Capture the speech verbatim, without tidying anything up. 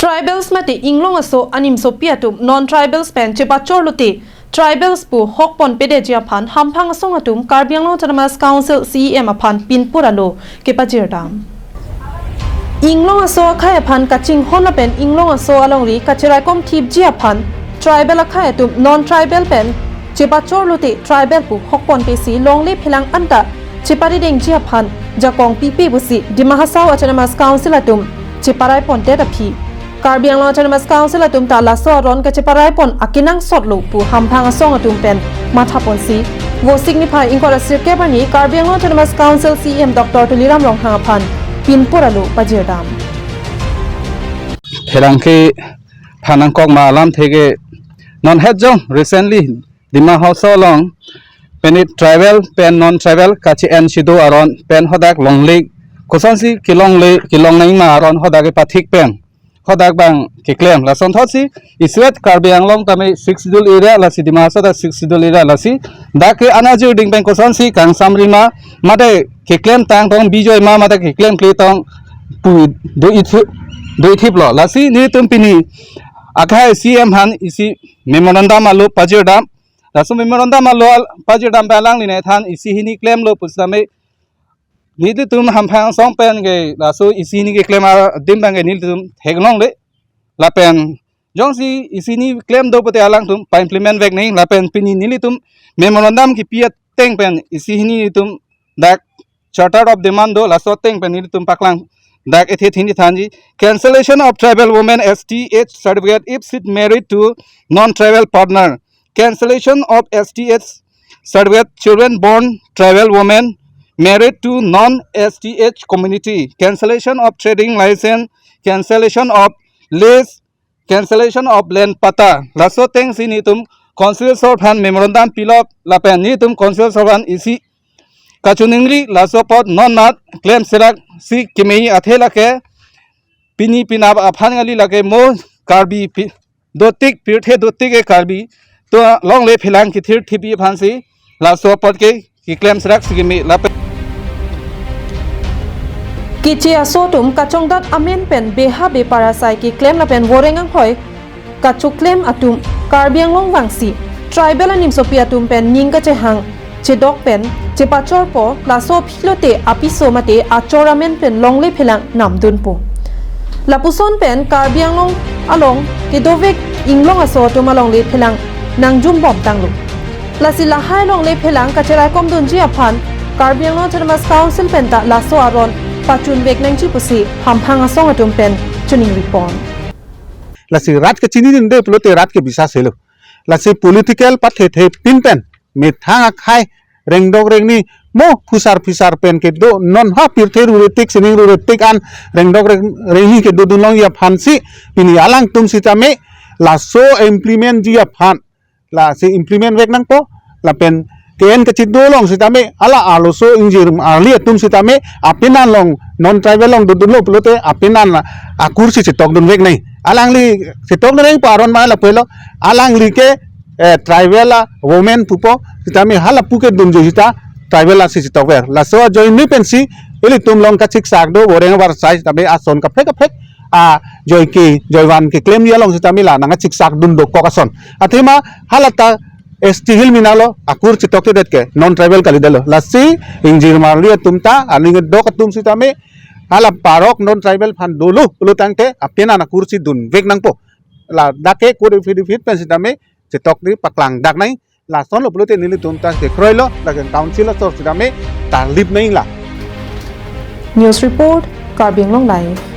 Tribals mate inglong aso animsopi atum non-tribals pen chepachor lote tribals pu hok ponpedeji aphan hamphang asong atum Karbi Anglong Autonomous Council C E M aphan pinpur alo kepajirdam. Inglong aso akhai aphan kachinghon lapen inglong aso alongri kacheraikom thipji aphan tribal akhai atum non-tribal pen chepachor lote tribal pu hok ponpesi longle phelang anta cheparidengji aphan jakong pipe pusi Dima Hasao Autonomous Council atum cheparai pondet aphi Karbi Anglong Autonomous Council atum ta laso aron kacheparai pon akenangsot lo pu hamphang asong atum pen matha ponsi Vosik niphai ingkoi ra sirkep arni Karbi Anglong Autonomous Council C E M Doctor Tuliram Ronghang aphan pinpur alo pajirdam. Pherangke phanangkok ma alamthe ke non het jong recently Dima Hasao along pen tribal pen non-tribal kachi-en chido aron pen hadak longle kosonsi kelongle kelong nangma aron hadak pathik pen hadak bang keklem lason thotsi isi-et Karbi Anglong tame Sixth Schedule area lasi Dima Hasao ta Sixth Schedule area lasi dak ke anajirding pen kosonsi kangsamrima mate keklem tangtong bijoima mate keklem kletong pu do-ithip do-ithiplo lasi nelitum pini akhai C E M aphan isi memorandum alo pajirdam. Laso memorandum alo pajirdam pen alangli nangthan isi hini klemlo pusitame nelitum hamphang asong pen ke laso isi hini keklem adim pen ke nelitum theklongle lapen jongsi isi hini klem do pute alangtum pa-implement vek nang lapen pini nelitum memorandum kipi ateng pen isi hini nelitum dak Charter of Demand do laso ateng pen nelitum paklang dak ethe thini thanji cancellation of tribal women S T H certificate if she married to non-tribal partner, cancellation of S T H certificate children born tribal women married to non-S T H community, cancellation of trading license, cancellation of lease, cancellation of land patta. Laso atengsi nelitum Council asor aphan memorandum pilot lapen nelitum Council asor aphan isi kachiningri laso apot non mat klem serak si keme athe lake pini pinap aphan ngali lake mo Karbi pi- dotik pirthe dotik ke Karbi to longle phelang kethir thipi aphansi laso apot ke keklem serak si keme lapen Keche aso atum kachongdat amen pen beha bepar asai keklem lapen voreng anghoi kachoklem atum Karbi Anglong vangsi tribal animsopi atum pen ning kachehang chedok pen chepachorpo laso aphi lote apiso mate achor amen pen longle phelang namdunpo. Lapuson pen Karbi Anglong along kedovek inglong aso atum alongle phelang nangjumbom tanglo. Lasi lahai longle phelang kacheraikom dunji aphan Karbi Anglong Autonomous Council pen ta laso aron pachunvek nangji pusi hamphang asong atum pen chiningripon. Lasi rat ke chinidunde pulote rat ke bisas helo. Lasi political pathethe pin pen methang akhai rengdok rengni mo phusar phisar pen kedo non ha pirthe ruretik sining ruretik an rengdok reng- rengni kedodun longji aphansi pini alangtum sitame laso implement ji aphan lasi implement vek nangpo lapen ke-en kachidolong sitame hala arloso ingjir arli atum sitame apenan along non tribal along dodunlo pulote apenan akur si chetokdunvek nai. Alangli chetokdunvek pa aron ma lapulo alangli ke eh, tribal a women pupo sitame hala pu kedunji sita tribal asi chetokver. Laso ajoine pensi ilitum along kachiksak do voreng abar sai sitame ason kaprek kaprek ajoike joivan keklemji along sitame la nangkachiksakdun dokok ason. Athema hala ta S T Hill mina lo akur chetokthedet ke non tribal kalidetlo. Lasi ingjir arli atum ta aning dok atum sitame hala parok non tribal aphan dolo pulo tangte apenan akur si dunvek nangpo. Ladak ke kur ifit ifit pen sitame chetokri paklang dak nai. Lasonlo pulote nelitum ta kekroilo lapen council asor sitame tarlip nai la. News report, Karbi Anglong Live.